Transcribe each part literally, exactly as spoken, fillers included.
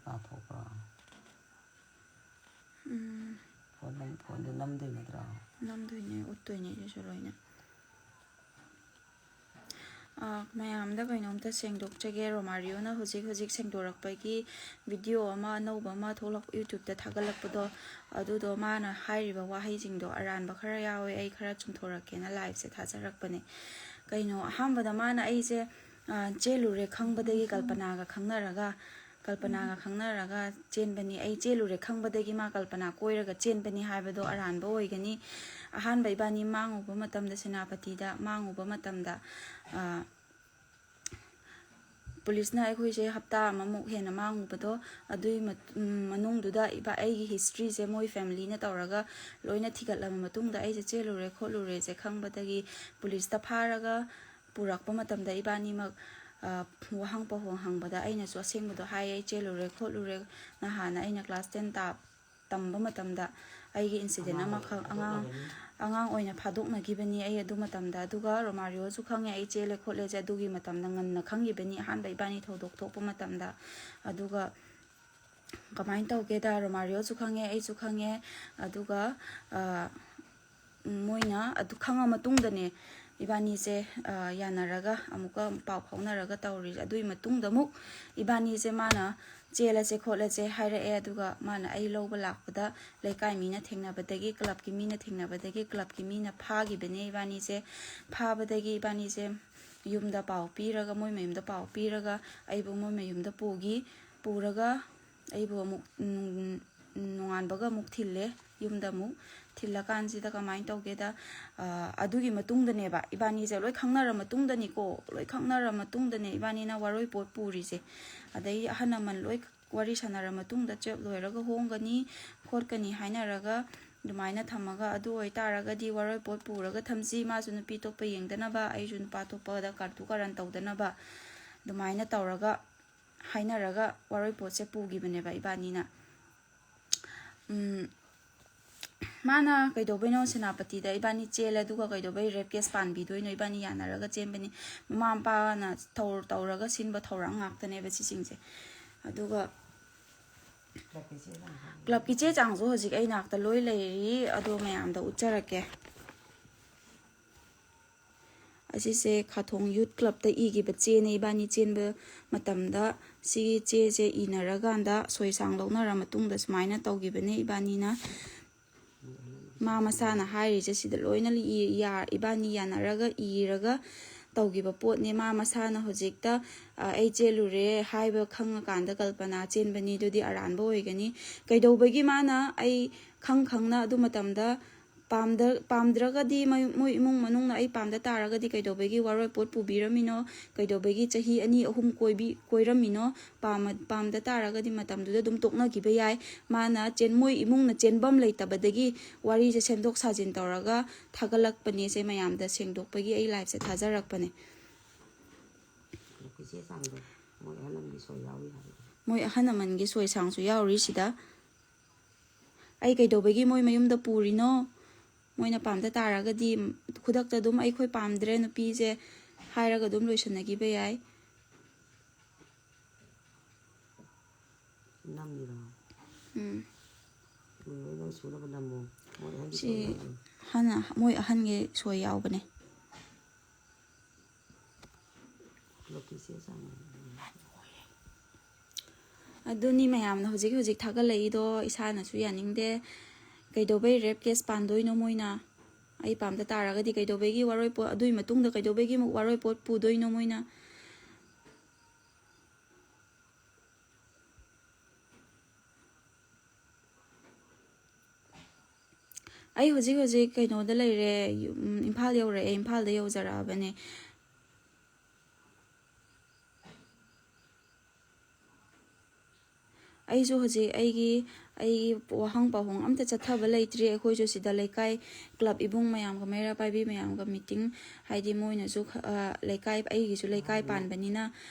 ꯄꯥꯊꯣꯛꯄ꯭ꯔꯣ? ꯎꯝ, phone ꯅꯝ- ꯐꯣꯟꯗꯨ ꯅꯝꯗꯣꯏ ꯅꯠꯇ꯭ꯔꯣ? ꯅꯝꯗꯣꯏꯅꯦ, ꯎꯠꯇꯣꯏꯅꯦ ꯁꯤꯁꯨ ꯂꯣꯏꯅ꯫ ꯑꯥ, ꯃꯌꯥꯝꯗ ꯀꯩꯅꯣꯝꯇ ꯁꯦꯡꯗꯣꯛꯆꯒꯦ꯫ ꯔꯣꯃꯥꯔꯤꯑꯣꯅ ꯍꯧꯖꯤꯛ ꯍꯧꯖꯤꯛ ꯁꯦꯡꯗꯣꯔꯛꯄꯒꯤ ꯚꯤꯗꯤꯑꯣ ꯑꯃ ꯑꯅꯧꯕ ꯑꯃ ꯊꯣꯛꯂꯛ- YouTube-ꯇ ꯊꯥꯒꯠꯂꯛꯄꯗꯣ, ꯑꯗꯨꯗꯣ ꯃꯥꯅ ꯍꯥꯏꯔꯤꯕ ꯋꯥꯍꯩꯁꯤꯡꯗꯣ ꯑꯔꯥꯟꯕ ꯈꯔ ꯌꯥꯎꯋꯦ꯫ ꯑꯩ ꯈꯔ ꯆꯨꯝꯊꯣꯔꯛꯀꯦꯅ live-ꯁꯦ ꯊꯥꯖꯔꯛꯄꯅꯦ꯫ ꯀꯩꯅꯣ, ꯑꯍꯥꯟꯕꯗ ꯃꯥꯅ ꯑꯩꯁꯦ, ꯑꯥ, ꯆꯦꯜꯂꯨꯔꯦ ꯈꯪꯕꯗꯒꯤ ꯀꯜꯄꯅꯥꯒ ꯈꯪꯅꯔꯒ, ꯀꯜꯄꯅꯥꯒ ꯈꯪꯅꯔꯒ ꯆꯦꯟꯕꯅꯤ, ꯑꯩ ꯆꯦꯜꯂꯨꯔꯦ ꯈꯪꯕꯗꯒꯤ ꯃꯥ ꯀꯜꯄꯅꯥ ꯀꯣꯏꯔꯒ ꯆꯦꯟꯕꯅꯤ ꯍꯥꯏꯕꯗꯣ ꯑꯔꯥꯟꯕ ꯑꯣꯏꯒꯅꯤ꯫ ꯑꯍꯥꯟꯕ ꯏꯕꯥꯅꯤ ꯃꯥꯡꯉꯨꯕ ꯃꯇꯝꯗ, ꯁꯦꯅꯥꯄꯇꯤꯗ ꯃꯥꯡꯉꯨꯕ ꯃꯇꯝꯗ, ꯑꯥ, ꯄꯨꯂꯤꯁꯅ ꯑꯩꯈꯣꯏꯁꯦ ꯍꯞꯇꯥ ꯑꯃꯃꯨꯛ ꯍꯦꯟꯅ ꯃꯥꯡꯉꯨꯕꯗꯣ, ꯑꯗꯨꯒꯤ ꯃꯠ- ꯎꯝ, ꯃꯅꯨꯡꯗꯨꯗ ꯏꯕꯥ- ꯑꯩꯒꯤ history-ꯁꯦ ꯃꯣꯏ family-ꯅ ꯇꯧꯔꯒ ꯂꯣꯏꯅ ꯊꯤꯒꯠꯂꯕ ꯃꯇꯨꯡꯗ, ꯑꯩꯁꯦ ꯆꯦꯜꯂꯨꯔꯦ ꯈꯣꯠꯂꯨꯔꯦꯁꯦ ꯈꯪꯕꯗꯒꯤ ꯄꯨꯂꯤꯁꯇ ꯐꯥꯔꯒ ꯄꯨꯔꯛꯄ ꯃꯇꯝꯗ ꯏꯕꯥꯅꯤꯃꯛ, ꯑ, ꯋꯥꯍꯪ ꯄꯥꯎꯍꯪ ꯍꯪꯕꯗ ꯑꯩꯅꯁꯨ ꯑꯁꯦꯡꯕꯗꯣ ꯍꯥꯏ, ꯑꯩ ꯆꯦꯜꯂꯨꯔꯦ ꯈꯣꯠꯂꯨꯔꯦ꯫ ꯅꯍꯥꯟꯅ ꯑꯩꯅ class ten ꯇꯥ- ꯇꯝꯕ ꯃꯇꯝꯗ ꯑꯩꯒꯤ incident ꯑꯃꯈꯛ, ꯑꯉꯥꯡ, ꯑꯉꯥꯡ ꯑꯣꯏꯅ ꯐꯥꯗꯣꯛꯅꯈꯤꯕꯅꯤ ꯑꯩ ꯑꯗꯨ ꯃꯇꯝꯗ꯫ ꯑꯗꯨꯒ ꯔꯣꯃꯥꯔꯤꯑꯣꯁꯨ ꯈꯪꯉꯦ ꯑꯩ ꯆꯦꯜꯂꯦ ꯈꯣꯠꯂꯦꯁꯦ, ꯑꯗꯨꯒꯤ ꯃꯇꯝꯗ ꯉꯟꯅ ꯈꯪꯈꯤꯕꯅꯤ, ꯑꯍꯥꯟꯕ ꯏꯕꯥꯅꯤ ꯊꯧꯗꯣꯛ ꯊꯣꯛꯄ ꯃꯇꯝꯗ꯫ ꯑꯗꯨꯒ ꯀꯃꯥꯏꯅ ꯇꯧꯒꯦꯗ, ꯔꯣꯃꯥꯔꯤꯑꯣꯁꯨ ꯈꯪꯉꯦ, ꯑꯩꯁꯨ ꯈꯪꯉꯦ꯫ ꯑꯗꯨꯒ, ꯑ, ꯃꯣꯏꯅ ꯑꯗꯨ ꯈꯪꯉ ꯃꯇꯨꯡꯗꯅꯦ ꯏꯕꯥꯅꯤꯁꯦ, ꯑ, ꯌꯥꯅꯔꯒ ꯑꯃꯨꯛꯀ ꯄꯥꯎ ꯐꯥꯎꯅꯔꯒ ꯇꯧꯔꯤꯁꯦ꯫ ꯑꯗꯨꯒꯤ ꯃꯇꯨꯡꯗ ꯑꯃꯨꯛ ꯏꯕꯥꯅꯤꯁꯦ ꯃꯥꯅ ꯆꯦꯜꯂꯁꯦ ꯈꯣꯠꯂꯁꯦ ꯍꯥꯏꯔꯛꯑꯦ꯫ ꯑꯗꯨꯒ ꯃꯥꯅ ꯑꯩ ꯂꯧꯕ ꯂꯥꯛꯄꯗ ꯂꯩꯀꯥꯏ ꯃꯤꯅ ꯊꯦꯡꯅꯕꯗꯒꯤ, club-ꯀꯤ ꯃꯤꯅ ꯊꯦꯡꯅꯕꯗꯒꯤ club-ꯀꯤ ꯃꯤꯅ ꯐꯥꯈꯤꯕꯅꯦ ꯏꯕꯥꯅꯤꯁꯦ꯫ ꯐꯥꯕꯗꯒꯤ ꯏꯕꯥꯅꯤꯁꯦ ꯌꯨꯝꯗ ꯄꯥꯎ ꯄꯤꯔꯒ, ꯃꯣꯏ ꯃꯌꯨꯝꯗ ꯄꯥꯎ ꯄꯤꯔꯒ ꯑꯩꯕꯨ ꯃꯣꯏ ꯃꯌꯨꯝꯗ ꯄꯨꯈꯤ꯫ ꯄꯨꯔꯒ ꯑꯩꯕꯨ ꯑꯃꯨꯛ, ꯎꯝ, ꯅꯣꯡꯉꯥꯟꯕꯒ ꯑꯃꯨꯛ ꯊꯤꯜꯂꯦ, ꯌꯨꯝꯗ ꯑꯃꯨꯛ ꯊꯤꯜꯂꯀꯥꯟꯁꯤꯗ ꯀꯃꯥꯏꯅ ꯇꯧꯒꯦꯗ, ꯑ, ꯑꯗꯨꯒꯤ ꯃꯇꯨꯡꯗꯅꯦꯕ, ꯏꯕꯥꯅꯤꯁꯦ ꯂꯣꯏ ꯈꯪꯅꯔ ꯃꯇꯨꯡꯗꯅꯤꯀꯣ, ꯂꯣꯏ ꯈꯪꯅꯔ ꯃꯇꯨꯡꯗꯅꯦ ꯏꯕꯥꯅꯤꯅ ꯋꯥꯔꯣꯏꯄꯣꯠ ꯄꯨꯔꯤꯁꯦ꯫ ꯑꯗꯩ ꯑꯍꯜ ꯂꯃꯟ ꯂꯣꯏ ꯋꯥꯔꯤ ꯁꯥꯟꯅꯔ ꯃꯇꯨꯡꯗ, twelve ꯂꯣꯏꯔꯒ ꯍꯣꯡꯒꯅꯤ ꯈꯣꯠꯀꯅꯤ ꯍꯥꯏꯅꯔꯒ ꯑꯗꯨꯃꯥꯏꯅ ꯊꯝꯃꯒ, ꯑꯗꯨ ꯑꯣꯏꯇꯥꯔꯒꯗꯤ ꯋꯥꯔꯣꯏꯄꯣꯠ ꯄꯨꯔꯒ ꯊꯝꯁꯤ, ꯃꯥꯁꯨ ꯅꯨꯄꯤ ꯑꯇꯣꯞꯄ ꯌꯦꯡꯗꯅꯕ, ꯑꯩꯁꯨ ꯅꯨꯄꯥ ꯑꯇꯣꯞꯄꯗ ꯀꯥꯇꯨ ꯀꯥꯔꯟ ꯇꯧꯗꯅꯕ, ꯑꯗꯨꯃꯥꯏꯅ ꯇꯧꯔꯒ ꯍꯥꯏꯅꯔꯒ ꯋꯥꯔꯣꯏꯄꯣꯠꯁꯦ ꯄꯨꯈꯤꯕꯅꯦꯕ ꯏꯕꯥꯅꯤꯅ꯫ ꯎꯝ, ꯃꯥꯅ ꯀꯩꯗꯧꯕꯩꯅꯣ ꯁꯦꯅꯥꯄꯇꯤꯗ ꯏꯕꯥꯅꯤ ꯆꯦꯜꯂꯦ, ꯑꯗꯨꯒ ꯀꯩꯗꯧꯕꯩ rape case ꯄꯥꯟꯕꯤꯗꯣꯏꯅꯣ? ꯏꯕꯥꯅꯤ ꯌꯥꯅꯔꯒ ꯆꯦꯟꯕꯅꯤ꯫ ꯃꯃꯥ ꯃꯄꯥꯅ ꯇꯧ-, ꯇꯧꯔꯒ ꯁꯤꯟꯕ ꯊꯧꯔꯥꯡ ꯉꯥꯛꯇꯅꯦꯕ ꯁꯤꯁꯤꯡꯁꯦ꯫ ꯑꯗꯨꯒ ꯀ꯭ꯂꯕꯀꯤ ꯆꯦ ꯆꯥꯡꯁꯨ ꯍꯧꯖꯤꯛ ꯑꯩ ꯅꯥꯛꯇ ꯂꯣꯏ ꯂꯩꯔꯤ, ꯑꯗꯣ ꯃꯌꯥꯝꯗ ꯎꯠꯆꯔꯛꯀꯦ꯫ ꯑꯁꯤꯁꯦ ꯈꯥꯊꯣꯡ ꯌꯨꯠ ꯀ꯭ꯂꯕꯇ ꯏꯈꯤꯕ ꯆꯦꯅꯦ꯫ ꯏꯕꯥꯅꯤ ꯆꯦꯟꯕ ꯃꯇꯝꯗ ꯁꯤꯒꯤ ꯆꯦꯁꯦ ꯏꯅꯔꯀꯥꯟꯗ ꯁꯣꯏ ꯁꯥꯡ ꯂꯧꯅꯔ ꯃꯇꯨꯡꯗ ꯁꯨꯃꯥꯏꯅ ꯇꯧꯈꯤꯕꯅꯦ ꯏꯕꯥꯅꯤꯅ꯫ ꯃꯥ ꯃꯁꯥꯅ ꯍꯥꯏꯔꯤꯁꯦ ꯁꯤꯗ ꯂꯣꯏꯅ ꯏ-, ꯌꯥ-, ꯏꯕꯥꯅꯤ ꯌꯥꯅꯔꯒ ꯏꯔꯒ ꯇꯧꯈꯤꯕ ꯄꯣꯠꯅꯦ꯫ ꯃꯥ ꯃꯁꯥꯅ ꯍꯧꯖꯤꯛꯇ, "ꯑ, ꯑꯩ ꯆꯦꯜꯂꯨꯔꯦ" ꯍꯥꯏꯕ ꯈꯪꯉꯀꯥꯟꯗ ꯀꯜꯄꯅꯥ ꯆꯦꯟꯕꯅꯤ, ꯑꯗꯨꯗꯤ ꯑꯔꯥꯟꯕ ꯑꯣꯏꯒꯅꯤ꯫ ꯀꯩꯗꯧꯕꯒꯤ ꯃꯥꯅ ꯑꯩ ꯈꯪ ꯈꯪꯅ ꯑꯗꯨ ꯃꯇꯝꯗ ꯄꯥꯝꯗ-, ꯄꯥꯝꯗ꯭ꯔꯒꯗꯤ, ꯃꯣꯏ, ꯃꯣꯏ ꯏꯃꯨꯡ ꯃꯅꯨꯡꯅ ꯑꯩ ꯄꯥꯝꯗ ꯇꯥꯔꯒꯗꯤ ꯀꯩꯗꯧꯕꯒꯤ ꯋꯥꯔꯣꯏꯄꯣꯠ ꯄꯨꯕꯤꯔꯝꯃꯤꯅꯣ? ꯀꯩꯗꯧꯕꯒꯤ ꯆꯍꯤ ꯑꯅꯤ ꯑꯍꯨꯝ ꯀꯣꯏꯕꯤ-, ꯀꯣꯏꯔꯝꯃꯤꯅꯣ? ꯄꯥꯝꯃ-, ꯄꯥꯝꯗ ꯇꯥꯔꯒꯗꯤ ꯃꯇꯝꯗꯨꯗ ꯑꯗꯨꯝ ꯇꯣꯛꯅꯈꯤꯕ ꯌꯥꯏ꯫ ꯃꯥꯅ ꯆꯦꯟ-, ꯃꯣꯏ ꯏꯃꯨꯡꯅ ꯆꯦꯟꯐꯝ ꯂꯩꯇꯕꯗꯒꯤ ꯋꯥꯔꯤꯁꯦ ꯁꯦꯝꯗꯣꯛ ꯁꯥꯖꯤꯟ ꯇꯧꯔꯒ ꯊꯥꯒꯠꯂꯛꯄꯅꯦ꯫ ꯁꯦ ꯃꯌꯥꯝꯗ ꯁꯦꯡꯗꯣꯛꯄꯒꯤ ꯑꯩ ꯂꯥꯏꯐꯁꯦ ꯊꯥꯖꯔꯛꯄꯅꯦ꯫ ꯆꯦ ꯆꯥꯡꯗꯣ ꯃꯣꯏ ꯑꯍꯜ ꯂꯃꯟꯒꯤ ꯁꯣꯏ ꯌꯥꯎꯔꯤ ꯍꯥꯏꯕ꯫ ꯃꯣꯏ ꯑꯍꯜ ꯂꯃꯟꯒꯤ ꯁꯣꯏ ꯁꯥꯡꯁꯨ ꯌꯥꯎꯔꯤ ꯁꯤꯗ꯫ ꯑꯩ ꯀꯩꯗꯧꯕꯒꯤ ꯃꯣꯏ ꯃꯌꯨꯝꯗ ꯄꯨꯔꯤꯅꯣ? ꯃꯣꯏꯅ ꯄꯥꯝꯗ ꯇꯥꯔꯒꯗꯤ ꯈꯨꯗꯛꯇ ꯑꯗꯨꯝ "ꯑꯩꯈꯣꯏ ꯄꯥꯝꯗ꯭ꯔꯦ ꯅꯨꯄꯤꯁꯦ" ꯍꯥꯏꯔꯒ ꯑꯗꯨꯝ ꯂꯣꯏꯁꯤꯟꯅꯈꯤꯕ ꯌꯥꯏ꯫ ꯅꯝꯃꯤꯔꯣ? ꯎꯝ꯫ ꯂꯣꯏ ꯅꯪ ꯁꯨꯅꯕ ꯅꯝꯃꯣ꯫ ꯃꯣꯏ ꯑꯍꯟꯒꯤ ꯁꯤ ꯁꯣꯏ ꯌꯥꯎꯔꯤ꯫ ꯍꯥꯟꯅ ꯃꯣꯏ ꯑꯍꯟꯒꯤ ꯁꯣꯏ ꯌꯥꯎꯕꯅꯦ꯫ ꯈꯨꯂꯛꯀꯤ ꯆꯦ ꯆꯥꯡ꯫ ꯑꯗꯨꯅꯤ ꯃꯌꯥꯝꯅ ꯍꯧꯖꯤꯛ ꯍꯧꯖꯤꯛ ꯊꯥꯒꯠꯂꯛꯏꯗꯣ ꯏꯁꯥꯅꯁꯨ ꯌꯥꯅꯤꯡꯗꯦ꯫ ꯀꯩꯗꯧꯕꯩ ꯔꯦꯞ ꯀꯦꯁ ꯄꯥꯟꯗꯣꯏꯅꯣ ꯃꯣꯏꯅ? ꯑꯩ ꯄꯥꯝꯗ ꯇꯥꯔꯒꯗꯤ ꯀꯩꯗꯧꯕꯒꯤ ꯋꯥꯔꯣꯏꯄꯣꯠ, ꯑꯗꯨꯒꯤ ꯃꯇꯨꯡꯗ ꯀꯩꯗꯧꯕꯒꯤ ꯑꯃꯨꯛ ꯋꯥꯔꯣꯏꯄꯣꯠ ꯄꯨꯗꯣꯏꯅꯣ ꯃꯣꯏꯅ? ꯑꯩ ꯍꯧꯖꯤꯛ ꯍꯧꯖꯤꯛ ꯀꯩꯅꯣꯗ ꯂꯩꯔꯦ, ꯌꯨꯝ, ꯏꯝꯐꯥꯜ ꯌꯧꯔꯛꯑꯦ, ꯏꯝꯐꯥꯜꯗ ꯌꯧꯖꯔꯛꯑꯕꯅꯦ꯫ ꯑꯩꯁꯨ ꯍꯧꯖꯤꯛ ꯑꯩꯒꯤ, ꯑꯩꯒꯤ ꯋꯥꯍꯪ ꯄꯥꯎꯍꯪ ꯑꯝꯇ ꯆꯠꯊꯕ ꯂꯩꯇ꯭ꯔꯤ꯫ ꯑꯩꯈꯣꯏꯁꯨ ꯁꯤꯗ ꯂꯩꯀꯥꯏ ꯀ꯭ꯂꯕ ꯏꯕꯨꯡ ꯃꯌꯥꯝꯒ, ꯃꯩꯔꯥ ꯄꯥꯏꯕꯤ ꯃꯌꯥꯝꯒ ꯃꯤꯇꯤꯡ, ꯍꯥꯏꯗꯤ ꯃꯣꯏꯅꯁꯨ ꯈ-, ꯑ, ꯂꯩꯀꯥꯏ, ꯑꯩꯒꯤꯁꯨ ꯂꯩꯀꯥꯏ ꯄꯥꯟꯕꯅꯤꯅ,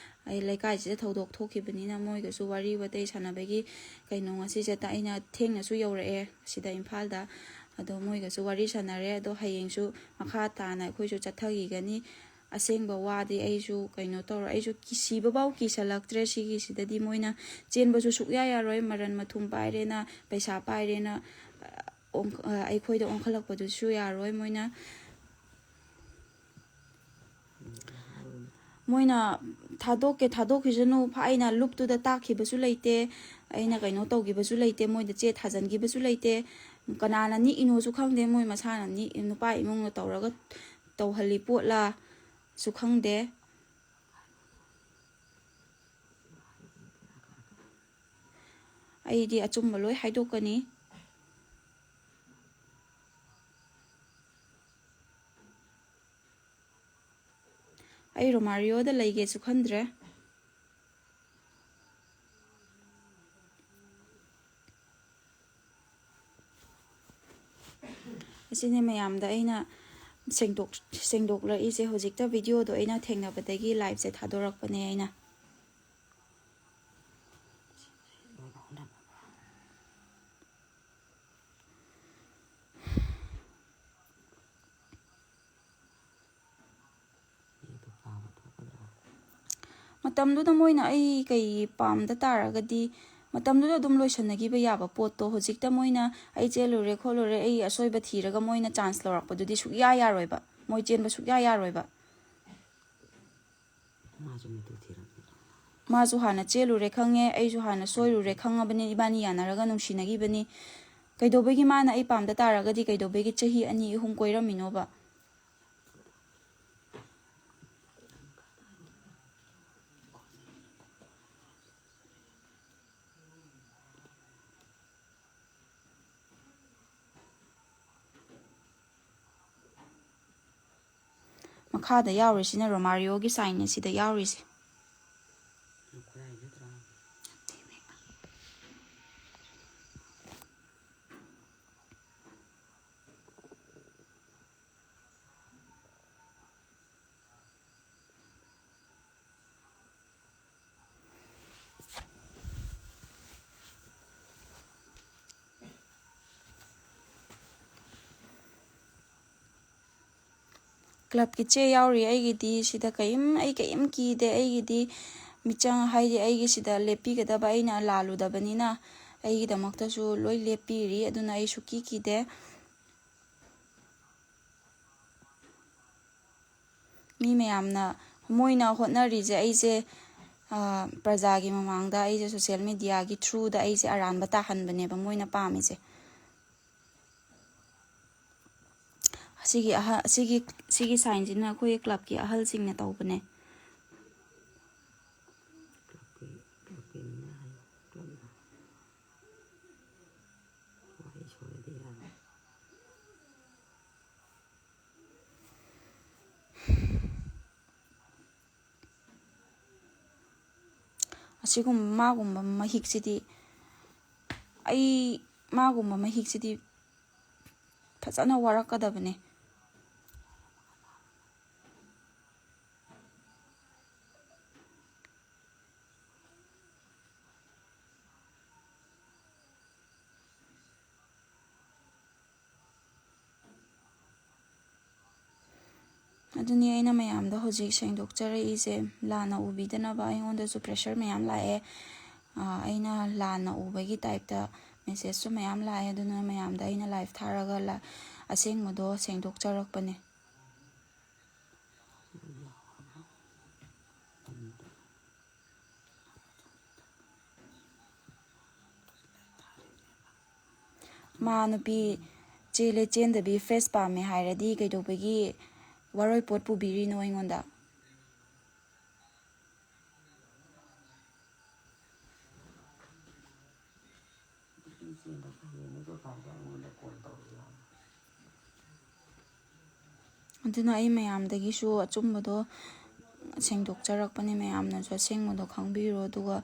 ꯑꯩ ꯂꯩꯀꯥꯏꯁꯤꯗ ꯊꯧꯗꯣꯛ ꯊꯣꯛꯈꯤꯕꯅꯤꯅ ꯃꯣꯏꯒꯁꯨ ꯋꯥꯔꯤ ꯋꯥꯇꯩ ꯁꯥꯟꯅꯕꯒꯤ ꯀꯩꯅꯣ ꯉꯁꯤꯁꯦ ꯇ-, ꯑꯩꯅ ꯊꯦꯡꯅꯁꯨ ꯌꯧꯔꯛꯑꯦ ꯁꯤꯗ ꯏꯝꯐꯥꯜꯗ꯫ ꯑꯗꯣ ꯃꯣꯏꯒꯁꯨ ꯋꯥꯔꯤ ꯁꯥꯟꯅꯔꯦ꯫ ꯑꯗꯣ ꯍꯌꯦꯡꯁꯨ ꯃꯈꯥ ꯇꯥꯅ ꯑꯩꯈꯣꯏꯁꯨ ꯆꯠꯊꯈꯤꯒꯅꯤ꯫ ꯑꯁꯦꯡꯕ ꯋꯥꯗꯤ ꯑꯩꯁꯨ ꯀꯩꯅꯣ ꯇꯧꯔ, ꯑꯩꯁꯨ ꯀꯤꯁꯤꯕꯐꯥꯎ ꯀꯤꯁꯜꯂꯛꯇ꯭ꯔꯦ꯫ ꯁꯤꯒꯤꯁꯤꯗꯗꯤ ꯃꯣꯏꯅ ꯆꯦꯟꯕꯁꯨ ꯁꯨꯛꯌꯥ ꯌꯥꯔꯣꯏ, ꯃꯔꯟ ꯃꯊꯨꯝ ꯄꯥꯏꯔꯦꯅ, ꯄꯩꯁꯥ ꯄꯥꯏꯔꯦꯅ, ꯑ, ꯑꯣꯟ-, ꯑ, ꯑꯩꯈꯣꯏꯗ ꯑꯣꯟꯈꯠꯂꯛꯄꯗꯨꯁꯨ ꯌꯥꯔꯣꯏ꯫ ꯃꯣꯏꯅ, ꯃꯣꯏꯅ ꯊꯥꯗꯣꯛꯀꯦ ꯊꯥꯗꯣꯛꯈꯤꯁꯅꯨ, ꯐ-, ꯑꯩꯅ ꯂꯨꯞꯇꯨꯗ ꯇꯥꯛꯈꯤꯕꯁꯨ ꯂꯩꯇꯦ, ꯑꯩꯅ ꯀꯩꯅꯣ ꯇꯧꯈꯤꯕꯁꯨ ꯂꯩꯇꯦ, ꯃꯣꯏꯗ ꯆꯦ ꯊꯥꯖꯤꯟꯈꯤꯕꯁꯨ ꯂꯩꯇꯦ꯫ ꯀꯅꯥꯅ ꯅꯤꯛꯏꯅꯣꯁꯨ ꯈꯪꯗꯦ, ꯃꯣꯏ ꯃꯁꯥꯅ ꯅꯤꯛ-, ꯅꯨꯄꯥ ꯏꯃꯨꯡꯅ ꯇꯧꯔꯒ ꯇꯧꯍꯜꯂꯤ ꯄꯣꯠꯂꯥꯁꯨ ꯈꯪꯗꯦ꯫ ꯑꯩꯗꯤ ꯑꯆꯨꯝꯕ ꯂꯣꯏ ꯍꯥꯏꯗꯣꯛꯀꯅꯤ꯫ ꯑꯩ ꯔꯣꯃꯥꯔꯤꯌꯣꯗ ꯂꯩꯒꯦꯁꯨ ꯈꯟꯗ꯭ꯔꯦ꯫ ꯑꯁꯤꯅꯤ ꯃꯌꯥꯝꯗ ꯑꯩꯅ ꯁꯦꯡꯗꯣꯛ-, ꯁꯦꯡꯗꯣꯛꯂꯛꯏꯁꯦ꯫ ꯍꯧꯖꯤꯛꯇ ꯚꯤꯗꯤꯑꯣꯗꯣ ꯑꯩꯅ ꯊꯦꯡꯅꯕꯗꯒꯤ ꯂꯥꯏꯞꯁꯦ ꯊꯥꯗꯣꯔꯛꯄꯅꯦ ꯑꯩꯅ꯫ ꯃꯇꯝꯗꯨꯗ ꯃꯣꯏꯅ ꯑꯩ ꯀꯩ ꯄꯥꯝꯗ ꯇꯥꯔꯒꯗꯤ, ꯃꯇꯝꯗꯨꯗ ꯑꯗꯨꯝ ꯂꯣꯏꯁꯟꯅꯈꯤꯕ ꯌꯥꯕ ꯄꯣꯠꯇꯣ, ꯍꯧꯖꯤꯛꯇ ꯃꯣꯏꯅ ꯑꯩ ꯆꯦꯜꯂꯨꯔꯦ ꯈꯣꯠꯂꯨꯔꯦ, ꯑꯩ ꯑꯁꯣꯏꯕ ꯊꯤꯔꯒ ꯃꯣꯏꯅ ꯆꯥꯟꯁ ꯂꯧꯔꯛꯄꯗꯨꯗꯤ ꯁꯨꯛꯌꯥ ꯌꯥꯔꯣꯏꯕ꯫ ꯃꯣꯏ ꯆꯦꯟꯕ ꯁꯨꯛꯌꯥ ꯌꯥꯔꯣꯏꯕ꯫ ꯃꯥꯁꯨ ꯃꯇꯨ ꯊꯤꯔꯝꯃꯤ꯫ ꯃꯥꯁꯨ ꯍꯥꯟꯅ ꯆꯦꯜꯂꯨꯔꯦ ꯈꯪꯉꯦ, ꯑꯩꯁꯨ ꯍꯥꯟꯅ ꯁꯣꯏꯔꯨꯔꯦ ꯈꯪꯉꯕꯅꯤ, ꯏꯕꯥꯅꯤ ꯌꯥꯅꯔꯒ ꯅꯨꯡꯁꯤꯅꯈꯤꯕꯅꯤ꯫ ꯀꯩꯗꯧꯕꯒꯤ ꯃꯥꯅ ꯑꯩ ꯄꯥꯝꯗ ꯇꯥꯔꯒꯗꯤ ꯀꯩꯗꯧꯕꯒꯤ ꯆꯍꯤ ꯑꯅꯤ ꯑꯍꯨꯝ ꯀꯣꯏꯔꯝꯃꯤꯅꯣꯕ? ꯃꯈꯥꯗ ꯌꯥꯎꯔꯤꯁꯤꯅ ꯔꯣꯃꯥꯔꯤꯌꯣꯒꯤ ꯁꯥꯏꯟꯅꯦ ꯁꯤꯗ ꯌꯥꯎꯔꯤꯁꯦ꯫ ꯀ꯭ꯂꯕꯀꯤ ꯆꯦ ꯌꯥꯎꯔꯤ ꯑꯩꯒꯤꯗꯤ꯫ ꯁꯤꯗ ꯀꯔꯤꯝ, ꯑꯩ ꯀꯔꯤꯝ ꯀꯤꯗꯦ꯫ ꯑꯩꯒꯤꯗꯤ ꯃꯤꯆꯪ ꯍꯥꯏꯗꯤ ꯑꯩꯒꯤ ꯁꯤꯗ ꯂꯦꯞꯄꯤꯒꯗꯕ ꯑꯩꯅ ꯂꯥꯜꯂꯨꯗꯕꯅꯤꯅ ꯑꯩꯒꯤꯗꯃꯛꯇꯁꯨ ꯂꯣꯏ ꯂꯦꯞꯄꯤꯔꯤ꯫ ꯑꯗꯨꯅ ꯑꯩ ꯁꯨꯛꯀꯤ ꯀꯤꯗꯦ꯫ ꯃꯤ ꯃꯌꯥꯝꯅ, ꯃꯣꯏꯅ ꯍꯣꯠꯅꯔꯤꯁꯦ ꯑꯩꯁꯦ, ꯑ, ꯄ꯭ꯔꯖꯥꯒꯤ ꯃꯃꯥꯡꯗ ꯑꯩꯁꯦ social mediaꯒꯤ throughꯗ ꯑꯩꯁꯦ ꯑꯔꯥꯟꯕ ꯇꯥꯍꯟꯕꯅꯦꯕ ꯃꯣꯏꯅ ꯄꯥꯝꯃꯤꯁꯦ꯫ ꯑꯁꯤꯒꯤ ꯑꯍ-, ꯑꯁꯤꯒꯤ, ꯁꯤꯒꯤ signꯁꯤꯅ ꯑꯩꯈꯣꯏ ꯀ꯭ꯂꯕꯀꯤ ꯑꯍꯜꯁꯤꯡꯅ ꯇꯧꯕꯅꯦ꯫ ꯀ꯭ꯂꯕꯀꯤ, ꯀ꯭ꯂꯕꯀꯤ ꯃꯤꯅ ꯍꯥꯏ, ꯀ꯭ꯂꯕꯅ꯫ ꯋꯥꯍꯩ ꯁꯣꯏꯔꯗꯤ ꯌꯥꯔꯣꯏ꯫ ꯑꯁꯤꯒꯨꯝꯕ, ꯃꯥꯒꯨꯝꯕ ꯃꯍꯤꯛꯁꯤꯗꯤ, ꯑꯩ, ꯃꯥꯒꯨꯝꯕ ꯃꯍꯤꯛꯁꯤꯗꯤ ꯐꯖꯅ ꯋꯥꯔꯛꯀꯗꯕꯅꯦ꯫ ꯑꯗꯨꯅꯤ ꯑꯩꯅ ꯃꯌꯥꯝꯗ ꯍꯧꯖꯤꯛ ꯁꯦꯡꯗꯣꯛꯆꯔꯛꯏꯁꯦ, ꯂꯥꯟꯅ ꯎꯕꯤꯗꯅꯕ꯫ ꯑꯩꯉꯣꯟꯗꯁꯨ pressure ꯃꯌꯥꯝ ꯂꯥꯛꯑꯦ꯫ ꯑꯥ, ꯑꯩꯅ ꯂꯥꯟꯅ ꯎꯕꯒꯤ typeꯇ messageꯁꯨ ꯃꯌꯥꯝ ꯂꯥꯛꯑꯦ꯫ ꯑꯗꯨꯅ ꯃꯌꯥꯝꯗ ꯑꯩꯅ live ꯊꯥꯔꯒ ꯂ-, ꯑꯁꯦꯡꯕꯗꯣ ꯁꯦꯡꯗꯣꯛꯆꯔꯛꯄꯅꯦ꯫ ꯃꯥ ꯅꯨꯄꯤ ꯆꯦꯜꯂꯦ ꯆꯦꯟꯗꯕꯤ fresh ꯄꯥꯝꯃꯦ ꯍꯥꯏꯔꯗꯤ ꯀꯩꯗꯧꯕꯒꯤ ꯋꯥꯔꯣꯏ ꯄꯣꯠ ꯄꯨꯕꯤꯔꯤꯅꯣ ꯑꯩꯉꯣꯟꯗ? ꯑꯗꯨꯅ ꯑꯩ ꯃꯌꯥꯝꯗꯒꯤꯁꯨ ꯑꯆꯨꯝꯕꯗꯣ ꯁꯦꯡꯗꯣꯛꯆꯔꯛꯄꯅꯦ꯫ ꯃꯌꯥꯝꯅꯁꯨ ꯑꯁꯦꯡꯕꯗꯣ ꯈꯪꯕꯤꯔꯣ, ꯑꯗꯨꯒ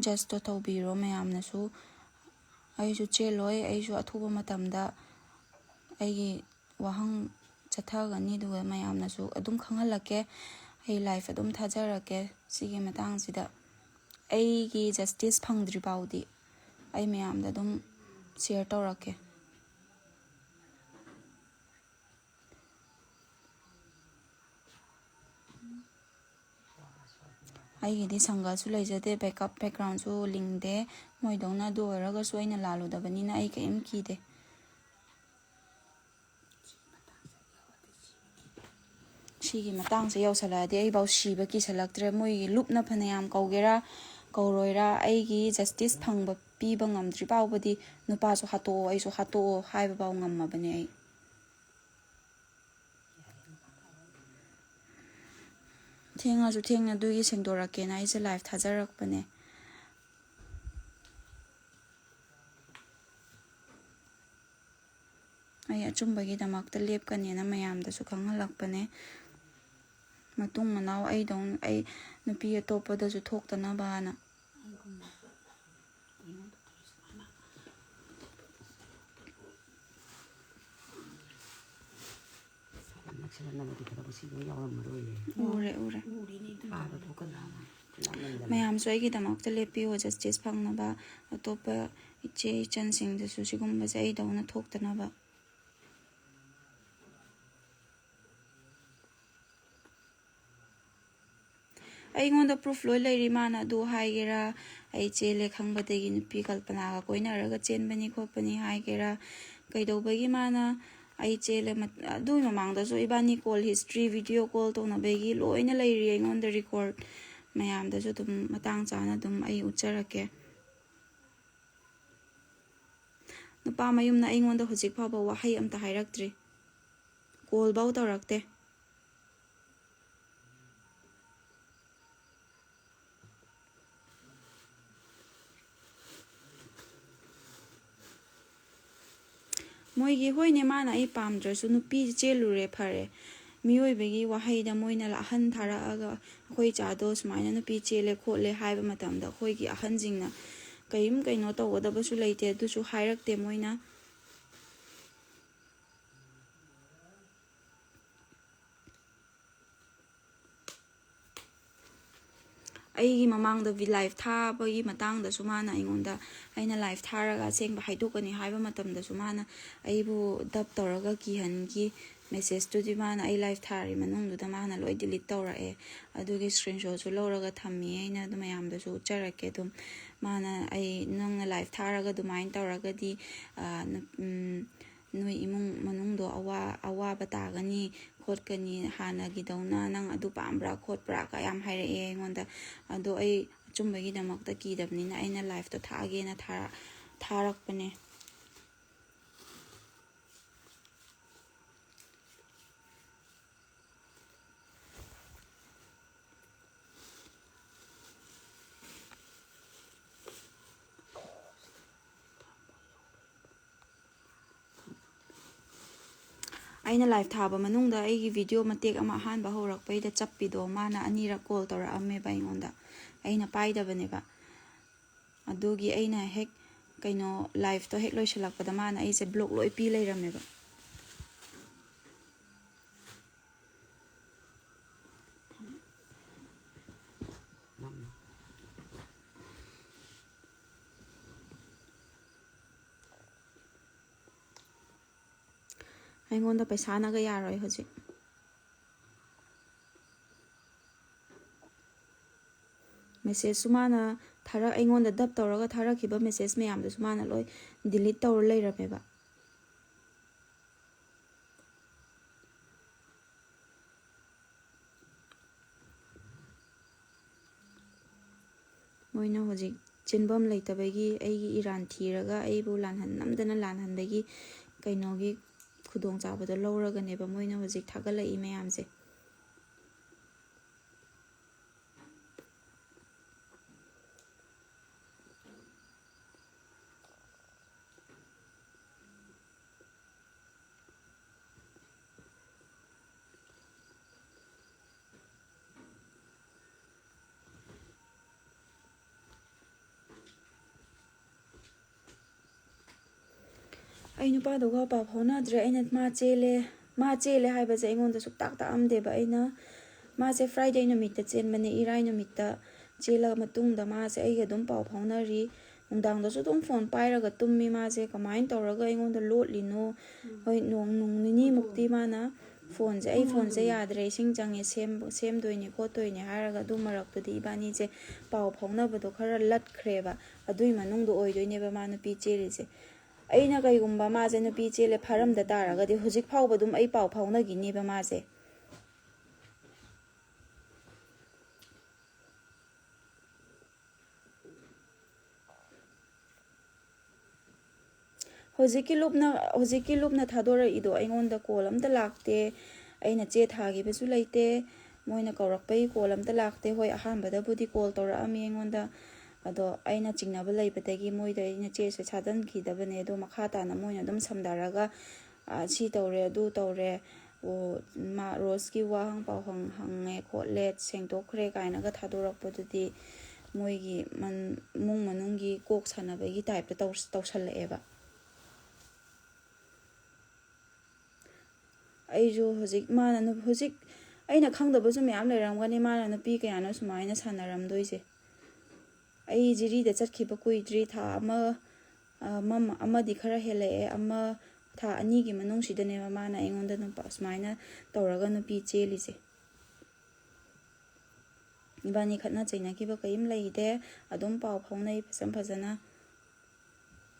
judgeꯇꯣ ꯇꯧꯕꯤꯔꯣ ꯃꯌꯥꯝꯅꯁꯨ꯫ ꯑꯩꯁꯨ ꯆꯦꯜꯂꯣꯏ, ꯑꯩꯁꯨ ꯑꯊꯨꯕ ꯃꯇꯝꯗ ꯑꯩꯒꯤ ꯋꯥꯍꯪ ꯆꯠꯊꯒꯅꯤ, ꯑꯗꯨꯒ ꯃꯌꯥꯝꯅꯁꯨ ꯑꯗꯨꯝ ꯈꯪꯍꯜꯂꯛꯀꯦ꯫ ꯑꯩ live ꯑꯗꯨꯝ ꯊꯥꯖꯔꯛꯀꯦ ꯁꯤꯒꯤ ꯃꯇꯥꯡꯁꯤꯗ꯫ ꯑꯩꯒꯤ justice ꯐꯪꯗ꯭ꯔꯤ ꯐꯥꯎꯗꯤ ꯑꯩ ꯃꯌꯥꯝꯗ ꯑꯗꯨꯝ share ꯇꯧꯔꯛꯀꯦ꯫ ꯑꯩꯒꯤꯗꯤ ꯁꯪꯒꯁꯨ ꯂꯩꯖꯗꯦ, ꯕꯦꯛꯀꯞ ꯕꯦꯛꯒ꯭ꯔꯥꯎꯟꯁꯨ ꯂꯤꯡꯗꯦ꯫ ꯃꯣꯏꯗꯧꯅ ꯑꯗꯨ ꯑꯣꯏꯔꯒꯁꯨ ꯑꯩꯅ ꯂꯥꯜꯂꯨꯗꯕꯅꯤꯅ ꯑꯩ ꯀꯔꯤꯝ ꯀꯤꯗꯦ꯫ ꯁꯤꯒꯤ ꯃꯇꯥꯡꯁꯦ ꯌꯧꯁꯜꯂꯛꯑꯗꯤ ꯑꯩꯐꯥꯎ ꯁꯤꯕ ꯀꯤꯁꯜꯂꯛꯇ꯭ꯔꯦ꯫ ꯃꯣꯏꯒꯤ ꯂꯨꯞꯅ ꯐꯅꯌꯥꯝ ꯀꯧꯒꯦꯔꯥ ꯀꯧꯔꯣꯏꯔꯥ, ꯑꯩꯒꯤ ꯖꯁꯇꯤꯁ ꯐꯪꯕ ꯄꯤꯕ ꯉꯝꯗ꯭ꯔꯤ ꯐꯥꯎꯕꯗꯤ ꯅꯨꯄꯥꯁꯨ ꯍꯥꯠꯇꯣꯛꯑꯣ, ꯑꯩꯁꯨ ꯍꯥꯠꯇꯣꯛꯑꯣ ꯍꯥꯏꯕꯐꯥꯎ ꯉꯝꯃꯕꯅꯦ ꯑꯩ꯫ ꯊꯦꯡꯉꯁꯨ ꯊꯦꯡꯅ ꯑꯗꯨꯒꯤ ꯁꯦꯡꯗꯣꯔꯛꯀꯦꯅ ꯑꯩꯁꯦ ꯂꯥꯏꯐ ꯊꯥꯖꯔꯛꯄꯅꯦ꯫ ꯑꯩ ꯑꯆꯨꯝꯕꯒꯤꯗꯃꯛꯇ ꯂꯦꯞꯀꯅꯦꯅ ꯃꯌꯥꯝꯗꯁꯨ ꯈꯪꯍꯜꯂꯛꯄꯅꯦ꯫ ꯃꯇꯨꯡ ꯃꯅꯥꯎ ꯑꯩꯗꯧ-, ꯑꯩ ꯅꯨꯄꯤ ꯑꯇꯣꯞꯄꯗꯁꯨ ꯊꯣꯛꯇꯅꯕꯅ꯫ ꯅꯛꯁꯤꯜꯂꯛꯅꯕꯗꯤ ꯈꯔꯕꯨ ꯁꯤ ꯂꯣꯏ ꯌꯥꯎꯔꯝꯃꯔꯣꯏꯌꯦ꯫ ꯎꯔꯦ, ꯎꯔꯦ꯫ ꯄꯥꯕ ꯊꯣꯛꯀꯗ꯭ꯔꯥ? ꯂꯥꯞꯃꯟꯗꯅ꯫ ꯃꯌꯥꯝꯁꯨ ꯑꯩꯒꯤꯗꯃꯛꯇ ꯂꯦꯞꯄꯤꯌꯨ, ꯖꯁꯇꯤꯁ ꯐꯪꯅꯕ, ꯑꯇꯣꯞꯄ ꯏꯆꯦ ꯏꯆꯟꯁꯤꯡꯗꯁꯨ ꯁꯤꯒꯨꯝꯕꯁꯦ ꯑꯩꯗꯧꯅ ꯊꯣꯛꯇꯅꯕ꯫ ꯑꯩꯉꯣꯟꯗ ꯄ꯭ꯔꯨꯐ ꯂꯣꯏ ꯂꯩꯔꯤ꯫ ꯃꯥꯅ ꯑꯗꯨ ꯍꯥꯏꯒꯦꯔꯥ, ꯑꯩ ꯆꯦꯜꯂꯦ ꯈꯪꯕꯗꯒꯤ ꯅꯨꯄꯤ ꯀꯜꯄꯅꯥꯒ ꯀꯣꯏꯅꯔꯒ ꯆꯦꯟꯕꯅꯤ ꯈꯣꯠꯄꯅꯤ ꯍꯥꯏꯒꯦꯔꯥ, ꯀꯩꯗꯧꯕꯒꯤ ꯃꯥꯅ ꯑꯩ ꯆꯦꯜꯂꯦ, ꯃꯠ-, ꯑꯗꯨꯒꯤ ꯃꯃꯥꯡꯗꯁꯨ ꯏꯕꯥꯅꯤ ꯀꯣꯜ ꯍꯤꯁꯇ꯭ꯔꯤ, ꯚꯤꯗꯤꯑꯣ ꯀꯣꯜ ꯇꯧꯅꯕꯒꯤ ꯂꯣꯏꯅ ꯂꯩꯔꯤ ꯑꯩꯉꯣꯟꯗ ꯔꯦꯀꯣꯔꯠ꯫ ꯃꯌꯥꯝꯗꯁꯨ ꯑꯗꯨꯝ ꯃꯇꯥꯡ ꯆꯥꯅ ꯑꯗꯨꯝ ꯑꯩ ꯎꯠꯆꯔꯛꯀꯦ꯫ ꯅꯨꯄꯥ ꯃꯌꯨꯝꯅ ꯑꯩꯉꯣꯟꯗ ꯍꯧꯖꯤꯛ ꯐꯥꯎꯕ ꯋꯥꯍꯩ ꯑꯝꯇ ꯍꯥꯏꯔꯛꯇ꯭ꯔꯤ, ꯀꯣꯜꯐꯧ ꯇꯧꯔꯛꯇꯦ꯫ ꯃꯣꯏꯒꯤ, ꯍꯣꯏꯅꯦ, ꯃꯥꯅ ꯑꯩ ꯄꯥꯝꯗ꯭ꯔꯁꯨ ꯅꯨꯄꯤ ꯆꯦꯜꯂꯨꯔꯦ, ꯐꯔꯦ꯫ ꯃꯤꯑꯣꯏꯕꯒꯤ ꯋꯥꯍꯩꯗ ꯃꯣꯏꯅ ꯑꯍꯟ ꯊꯥꯔꯛꯑꯒ, "ꯑꯩꯈꯣꯏ ꯏꯆꯥꯗꯣ ꯁꯨꯃꯥꯏꯅ ꯅꯨꯄꯤ ꯆꯦꯜꯂꯦ ꯈꯣꯠꯂꯦ" ꯍꯥꯏꯕ ꯃꯇꯝꯗ ꯑꯩꯈꯣꯏꯒꯤ ꯑꯍꯟꯁꯤꯡꯅ ꯀꯔꯤꯝ ꯀꯩꯅꯣ ꯇꯧꯒꯗꯕꯁꯨ ꯂꯩꯇꯦ, ꯑꯗꯨꯁꯨ ꯍꯥꯏꯔꯛꯇꯦ ꯃꯣꯏꯅ꯫ ꯑꯩꯒꯤ ꯃꯃꯥꯡꯗ ꯂꯥꯏꯐ ꯊꯥꯕꯒꯤ ꯃꯇꯥꯡꯗꯁꯨ ꯃꯥꯅ ꯑꯩꯉꯣꯟꯗ, ꯑꯩꯅ ꯂꯥꯏꯐ ꯊꯥꯔꯒ ꯑꯁꯦꯡꯕ ꯍꯥꯏꯗꯣꯛꯀꯅꯤ ꯍꯥꯏꯕ ꯃꯇꯝꯗꯁꯨ ꯃꯥꯅ ꯑꯩꯕꯨ ꯗꯞ ꯇꯧꯔꯒ ꯀꯤꯍꯟꯈꯤ꯫ ꯃꯦꯁꯦꯖꯇꯨꯗꯤ ꯃꯥꯅ ꯑꯩ ꯂꯥꯏꯐ ꯊꯥꯔꯤ ꯃꯅꯨꯡꯗꯨꯗ ꯃꯥꯅ ꯂꯣꯏ ꯗꯤꯂꯤꯠ ꯇꯧꯔꯛꯑꯦ꯫ ꯑꯗꯨꯒꯤ ꯁ꯭ꯀ꯭ꯔꯤꯟꯁꯣꯠꯁꯨ ꯂꯧꯔꯒ ꯊꯝꯃꯤ, ꯑꯩꯅ ꯑꯗꯨ ꯃꯌꯥꯝꯗꯨꯁꯨ ꯎꯠꯆꯔꯛꯀꯦ꯫ ꯑꯗꯨꯝ ꯃꯥꯅ ꯑꯩ, "ꯅꯪꯅ ꯂꯥꯏꯐ ꯊꯥꯔꯒ ꯑꯗꯨꯃꯥꯏꯅ ꯇꯧꯔꯒꯗꯤ, ꯅꯣꯏ ꯏꯃꯨꯡ ꯃꯅꯨꯡꯗꯣ ꯑꯋꯥ-, ꯑꯋꯥꯕ ꯇꯥꯒꯅꯤ ꯈꯣꯠꯀꯅꯤ, ꯍꯥꯟꯅꯒꯤꯗꯧꯅ ꯅꯪ ꯑꯗꯨ ꯄꯥꯝꯕ꯭ꯔꯥ ꯈꯣꯠꯄ꯭ꯔꯥ?" ꯀ ꯌꯥꯝ ꯍꯥꯏꯔꯛꯑꯦ ꯑꯩꯉꯣꯟꯗ꯫ ꯑꯗꯣ ꯑꯩ ꯑꯆꯨꯝꯕꯒꯤꯗꯃꯛꯇ ꯀꯤꯗꯕꯅꯤꯅ ꯑꯩꯅ ꯂꯥꯏꯐꯇꯣ ꯊꯥꯛꯑꯒꯦꯅ ꯊꯥꯔꯛꯄꯅꯦ꯫ ꯑꯩꯅ ꯂꯥꯏꯐ ꯊꯥꯕ ꯃꯅꯨꯡꯗ ꯑꯩꯒꯤ ꯚꯤꯗꯤꯑꯣ ꯃꯇꯦꯛ ꯑꯃ ꯑꯍꯥꯟꯕ ꯍꯧꯔꯛꯄꯩꯗ ꯆꯞꯄꯤꯗꯣ, ꯃꯥꯅ ꯑꯅꯤꯔꯛ ꯀꯣꯜ ꯇꯧꯔꯛꯑꯝꯃꯦꯕ ꯑꯩꯉꯣꯟꯗ, ꯑꯩꯅ ꯄꯥꯏꯗꯕꯅꯦꯕ꯫ ꯑꯗꯨꯒꯤ ꯑꯩꯅ ꯍꯦꯛ ꯀꯩꯅꯣ, ꯂꯥꯏꯐꯇꯣ ꯍꯦꯛ ꯂꯣꯏꯁꯤꯜꯂꯛꯄꯗ ꯃꯥꯅ ꯑꯩꯁꯦ ꯕ꯭ꯂꯣꯛ ꯂꯣꯏ ꯄꯤ ꯂꯩꯔꯝꯃꯦꯕ꯫ ꯑꯩꯉꯣꯟꯗ ꯄꯩꯁꯥꯅꯒ ꯌꯥꯔꯣꯏ ꯍꯧꯖꯤꯛ꯫ ꯃꯦꯁꯦꯖꯁꯨ ꯃꯥꯅ ꯊꯥꯔꯛ-, ꯑꯩꯉꯣꯟꯗ ꯗꯞ ꯇꯧꯔꯒ ꯊꯥꯔꯛꯈꯤꯕ ꯃꯦꯁꯦꯖ ꯃꯌꯥꯝꯗꯨꯁꯨ ꯃꯥꯅ ꯂꯣꯏ ꯗꯤꯂꯤꯠ ꯇꯧꯔ ꯂꯩꯔꯝꯃꯦꯕ꯫ ꯃꯣꯏꯅ ꯍꯧꯖꯤꯛ ꯆꯦꯟꯐꯝ ꯂꯩꯇꯕꯒꯤ, ꯑꯩꯒꯤ ꯏꯔꯥꯟ ꯊꯤꯔꯒ ꯑꯩꯕꯨ ꯂꯥꯟꯍꯟ-, ꯅꯝꯗꯅ ꯂꯥꯟꯍꯟꯕꯒꯤ ꯀꯩꯅꯣꯒꯤ ꯈꯨꯗꯣꯡꯆꯥꯕꯗꯣ ꯂꯧꯔꯒꯅꯦꯕ ꯃꯣꯏꯅ ꯍꯧꯖꯤꯛ ꯊꯥꯒꯠꯂꯛꯏ ꯃꯌꯥꯝꯁꯦ꯫ ꯑꯩ ꯅꯨꯄꯥꯗꯨꯒ ꯄꯥꯎ ꯐꯥꯎꯅꯗ꯭ꯔꯦ꯫ ꯑꯩꯅ ꯃꯥ ꯆꯦꯜꯂꯦ, ꯃꯥ ꯆꯦꯜꯂꯦ ꯍꯥꯏꯕꯁꯦ ꯑꯩꯉꯣꯟꯗ ꯁꯨꯛꯇꯥꯛ ꯇꯥꯛꯑꯝꯗꯦꯕ꯫ ꯑꯩꯅ, ꯃꯥꯁꯦ ꯐ꯭ꯔꯥꯏꯗꯦ ꯅꯨꯃꯤꯠꯇ ꯆꯦꯟꯕꯅꯦ, ꯏꯔꯥꯏ ꯅꯨꯃꯤꯠꯇ ꯆꯦꯜꯂ ꯃꯇꯨꯡꯗ ꯃꯥꯁꯦ ꯑꯩꯒ ꯑꯗꯨꯝ ꯄꯥꯎ ꯐꯥꯎꯅꯔꯤ꯫ ꯅꯨꯡꯗꯥꯡꯗꯁꯨ ꯑꯗꯨꯝ ꯐꯣꯟ ꯄꯥꯏꯔꯒ ꯇꯨꯝꯃꯤ꯫ ꯃꯥꯁꯦ ꯀꯃꯥꯏꯅ ꯇꯧꯔꯒ ꯑꯩꯉꯣꯟꯗ ꯂꯣꯠꯂꯤꯅꯣ? ꯍꯣꯏ, ꯅꯣꯡ, ꯅꯣꯡ ꯅꯤꯅꯤꯃꯨꯛꯇꯤ ꯃꯥꯅ ꯐꯣꯟꯁꯦ, "ꯑꯩ ꯐꯣꯟꯁꯦ ꯌꯥꯗ꯭ꯔꯦ, ꯏꯁꯤꯡ ꯆꯪꯉꯦ, ꯁꯦꯝ-, ꯁꯦꯝꯗꯣꯏꯅꯦ ꯈꯣꯠꯇꯣꯏꯅꯦ" ꯍꯥꯏꯔꯒ ꯑꯗꯨ ꯃꯔꯛꯇꯨꯗꯤ ꯏꯕꯥꯅꯤꯁꯦ ꯄꯥꯎ ꯐꯥꯎꯅꯕꯗꯣ ꯈꯔ ꯂꯠꯈ꯭ꯔꯦꯕ꯫ ꯑꯗꯨꯏ ꯃꯅꯨꯡꯗ ꯑꯣꯏꯗꯣꯏꯅꯦꯕ ꯃꯥ ꯅꯨꯄꯤ ꯆꯦꯜꯂꯤꯁꯦ꯫ ꯑꯩꯅ ꯀꯩꯒꯨꯝꯕ ꯃꯥꯁꯦ ꯅꯨꯄꯤ ꯆꯦꯜꯂꯦ ꯐꯥꯔꯝꯗ ꯇꯥꯔꯒꯗꯤ ꯍꯧꯖꯤꯛ ꯐꯥꯎꯕ ꯑꯗꯨꯝ ꯑꯩ ꯄꯥꯎ ꯐꯥꯎꯅꯈꯤꯅꯦꯕ ꯃꯥꯁꯦ꯫ ꯍꯧꯖꯤꯛꯀꯤ ꯂꯨꯞꯅ, ꯍꯧꯖꯤꯛꯀꯤ ꯂꯨꯞꯅ ꯊꯥꯗꯣꯔꯛꯏꯗꯣ ꯑꯩꯉꯣꯟꯗ ꯀꯣꯜ ꯑꯝꯇ ꯂꯥꯛꯇꯦ꯫ ꯑꯩꯅ ꯆꯦ ꯊꯥꯈꯤꯕꯁꯨ ꯂꯩꯇꯦ꯫ ꯃꯣꯏꯅ ꯀꯧꯔꯛꯄꯒꯤ ꯀꯣꯜ ꯑꯝꯇ ꯂꯥꯛꯇꯦ꯫ ꯍꯣꯏ, ꯑꯍꯥꯟꯕꯗꯕꯨꯗꯤ ꯀꯣꯜ ꯇꯧꯔꯛꯑꯝꯃꯤ ꯑꯩꯉꯣꯟꯗ, ꯑꯗꯣ ꯑꯩꯅ ꯆꯤꯡꯅꯕ ꯂꯩꯕꯗꯒꯤ ꯃꯣꯏꯗ ꯑꯩꯅ ꯆꯦꯁꯦ ꯊꯥꯖꯤꯟꯈꯤꯗꯕꯅꯦ꯫ ꯑꯗꯣ ꯃꯈꯥ ꯇꯥꯅ ꯃꯣꯏꯅ ꯑꯗꯨꯝ ꯁꯝꯊꯔꯒ, "ꯑꯥ, ꯁꯤ ꯇꯧꯔꯦ, ꯑꯗꯨ ꯇꯧꯔꯦ, ꯑꯣ, ꯃꯥ ꯔꯣꯁꯀꯤ ꯋꯥ ꯍꯪ ꯄꯥꯎ ꯍꯪ-, ꯍꯪꯉꯦ ꯈꯣꯠꯂꯦ, ꯁꯦꯡꯗꯣꯛꯈ꯭ꯔꯦ" ꯀꯥꯏꯅꯒ ꯊꯥꯗꯣꯔꯛꯄꯗꯨꯗꯤ ꯃꯣꯏꯒꯤ ꯃꯟ-, ꯏꯃꯨꯡ ꯃꯅꯨꯡꯒꯤ ꯀꯣꯛ ꯁꯥꯟꯅꯕꯒꯤ ꯇꯥꯏꯞꯇ ꯇꯧ-, ꯇꯧꯁꯜꯂꯛꯑꯦꯕ꯫ ꯑꯩꯁꯨ ꯍꯧꯖꯤꯛ ꯃꯥꯅ ꯅꯨ-, ꯍꯧꯖꯤꯛ ꯑꯩꯅ ꯈꯪꯗꯕꯁꯨ ꯃꯌꯥꯝ ꯂꯩꯔꯝꯒꯅꯤ, ꯃꯥꯅ ꯅꯨꯄꯤ ꯀꯌꯥꯅꯣ ꯁꯨꯃꯥꯏꯅ ꯁꯥꯟꯅꯔꯝꯗꯣꯏꯁꯦ꯫ ꯑꯩ ꯖꯤꯔꯤꯗ ꯆꯠꯈꯤꯕ ꯀꯨꯏꯗ꯭ꯔꯤ, ꯊꯥ ꯑꯃ, ꯑ, ꯑꯃ-, ꯑꯃꯗꯤ ꯈꯔ ꯍꯦꯜꯂꯛꯑꯦ, ꯑꯃ, ꯊꯥ ꯑꯅꯤꯒꯤ ꯃꯅꯨꯡꯁꯤꯗꯅꯦꯕ ꯃꯥꯅ ꯑꯩꯉꯣꯟꯗ ꯅꯨꯄꯥ ꯁꯨꯃꯥꯏꯅ ꯇꯧꯔꯒ ꯅꯨꯄꯤ ꯆꯦꯜꯂꯤꯁꯦ꯫ ꯏꯕꯥꯅꯤ ꯈꯠꯅ ꯆꯩꯅꯈꯤꯕ ꯀꯔꯤꯝ ꯂꯩꯇꯦ, ꯑꯗꯨꯝ ꯄꯥꯎ ꯐꯥꯎꯅꯩ ꯐꯖ ꯐꯖꯅ꯫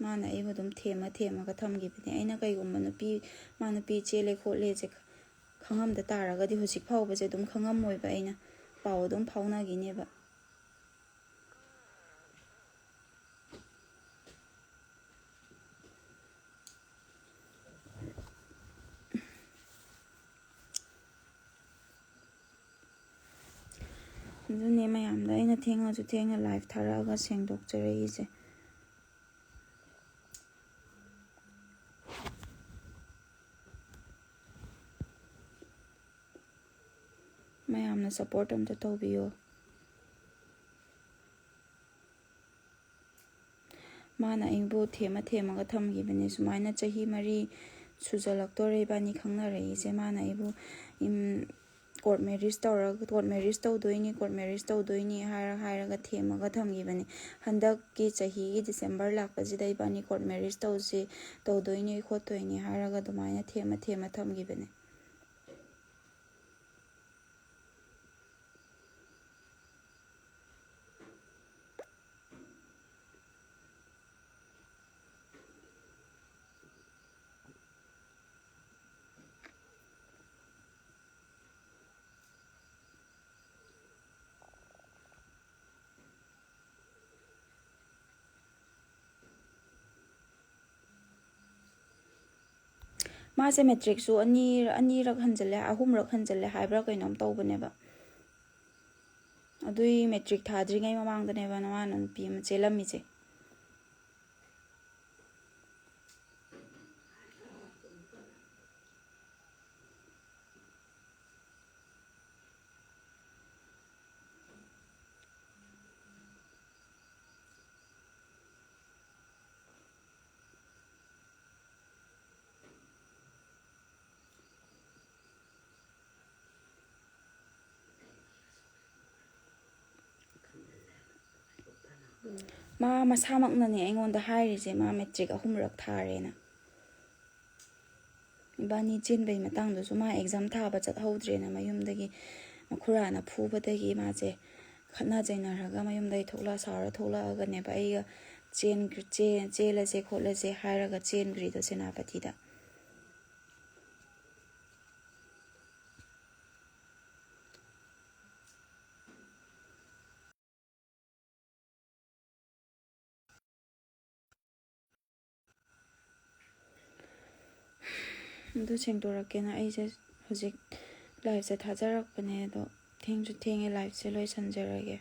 ꯃꯥꯅ ꯑꯩꯕꯨ ꯑꯗꯨꯝ ꯊꯦꯝꯃ ꯊꯦꯝꯃꯒ ꯊꯝꯈꯤꯕꯅꯦ꯫ ꯑꯩꯅ ꯀꯩꯒꯨꯝꯕ ꯅꯨꯄꯤ, ꯃꯥ ꯅꯨꯄꯤ ꯆꯦꯜꯂꯦ ꯈꯣꯠꯂꯦꯁꯦ ꯈꯪꯉꯝꯗ ꯇꯥꯔꯒꯗꯤ ꯍꯧꯖꯤꯛ ꯐꯥꯎꯕꯁꯦ ꯑꯗꯨꯝ ꯈꯪꯉꯝꯃꯣꯏꯕ, ꯑꯩꯅ ꯄꯥꯎ ꯑꯗꯨꯝ ꯐꯥꯎꯅꯈꯤꯅꯦꯕ꯫ ꯑꯗꯨꯅꯦ ꯃꯌꯥꯝꯗ ꯑꯩꯅ ꯊꯦꯡꯉꯁꯨ ꯊꯦꯡꯅ ꯂꯥꯏꯚ ꯊꯥꯔꯛꯑꯒ ꯁꯦꯡꯗꯣꯛꯆꯔꯛꯏꯁꯦ꯫ ꯃꯌꯥꯝꯅ ꯁꯞꯄꯣꯔꯠ ꯑꯝꯇ ꯇꯧꯕꯤꯌꯣ꯫ ꯃꯥꯅ ꯑꯩꯕꯨ ꯊꯦꯝꯃ ꯊꯦꯝꯃꯒ ꯊꯝꯈꯤꯕꯅꯦ꯫ ꯁꯨꯃꯥꯏꯅ ꯆꯍꯤ ꯃꯔꯤ ꯁꯨꯖꯜꯂꯛꯇꯣꯔꯦ ꯏꯕꯥꯅꯤ ꯈꯪꯅꯔꯛꯏꯁꯦ꯫ ꯃꯥꯅ ꯑꯩꯕꯨ, ꯏꯝ, ꯀꯣꯔꯠ ꯃꯦꯔꯤꯖ ꯇꯧꯔꯒ, ꯀꯣꯔꯠ ꯃꯦꯔꯤꯖ ꯇꯧꯗꯣꯏꯅꯤ, ꯀꯣꯔꯠ ꯃꯦꯔꯤꯖ ꯇꯧꯗꯣꯏꯅꯤ ꯍꯥꯏꯔ ꯍꯥꯏꯔꯒ ꯊꯦꯝꯃꯒ ꯊꯝꯈꯤꯕꯅꯤ꯫ ꯍꯟꯗꯛꯀꯤ ꯆꯍꯤꯒꯤ ꯗꯤꯁꯦꯝꯕꯔ ꯂꯥꯛꯄꯁꯤꯗ ꯏꯕꯥꯅꯤ ꯀꯣꯔꯠ ꯃꯦꯔꯤꯖ ꯇꯧꯁꯤ, ꯇꯧꯗꯣꯏꯅꯤ ꯈꯣꯠꯇꯣꯏꯅꯤ ꯍꯥꯏꯔꯒ ꯑꯗꯨꯃꯥꯏꯅ ꯊꯦꯝꯃ ꯊꯦꯝꯃ ꯊꯝꯈꯤꯕꯅꯤ꯫ ꯃꯥꯁꯦ ꯃꯦꯇ꯭ꯔꯤꯛꯁꯨ ꯑꯅꯤ, ꯑꯅꯤꯔꯛ ꯍꯟꯖꯤꯜꯂꯦ, ꯑꯍꯨꯝꯔꯛ ꯍꯟꯖꯤꯜꯂꯦ ꯍꯥꯏꯕ꯭ꯔꯥ ꯀꯩꯅꯣꯝ ꯇꯧꯕꯅꯦꯕ꯫ ꯑꯗꯨꯏ ꯃꯦꯇ꯭ꯔꯤꯛ ꯊꯥꯗ꯭ꯔꯤꯉꯩ ꯃꯃꯥꯡꯗꯅꯦꯕ ꯅꯃꯥꯟꯅ ꯅꯨꯄꯤ ꯑꯃ ꯆꯦꯜꯂꯝꯃꯤꯁꯦ꯫ ꯃꯥ ꯃꯁꯥꯃꯛꯅꯅꯦ ꯑꯩꯉꯣꯟꯗ ꯍꯥꯏꯔꯤꯁꯦ, ꯃꯥ ꯃꯦꯇ꯭ꯔꯤꯛ ꯑꯍꯨꯝꯔꯛ ꯊꯥꯔꯦꯅ꯫ ꯏꯕꯥꯅꯤ ꯆꯦꯟꯕꯩ ꯃꯇꯥꯡꯗꯨꯁꯨ ꯃꯥ ꯑꯦꯛꯖꯥꯝ ꯊꯥꯕ ꯆꯠꯍꯧꯗ꯭ꯔꯦꯅ ꯃꯌꯨꯝꯗꯒꯤ ꯃꯈꯨꯔꯥꯅ ꯐꯨꯕꯗꯒꯤ ꯃꯥꯁꯦ ꯈꯠꯅ ꯆꯩꯅꯔꯒ ꯃꯌꯨꯝꯗꯒꯤ ꯊꯣꯛꯂꯛꯑ, ꯁꯥꯎꯔ ꯊꯣꯛꯂꯛꯑꯒꯅꯦꯕ ꯑꯩꯒ ꯆꯦꯟ-, ꯆꯦ-, ꯆꯦꯜꯂꯁꯦ ꯈꯣꯠꯂꯁꯦ ꯍꯥꯏꯔꯒ ꯆꯦꯟꯈ꯭ꯔꯤꯗꯣ ꯁꯦꯅꯥꯄꯇꯤꯗ꯫ ꯑꯗꯨ ꯁꯦꯡꯗꯣꯔꯛꯀꯦꯅ ꯑꯩꯁꯦ ꯍꯧꯖꯤꯛ ꯂꯥꯏꯞꯁꯦ ꯊꯥꯖꯔꯛꯄꯅꯦ, ꯑꯗꯣ ꯊꯦꯡꯁꯨ ꯊꯦꯡꯉꯦ, ꯂꯥꯏꯞꯁꯦ ꯂꯣꯏꯁꯟꯖꯔꯒꯦ꯫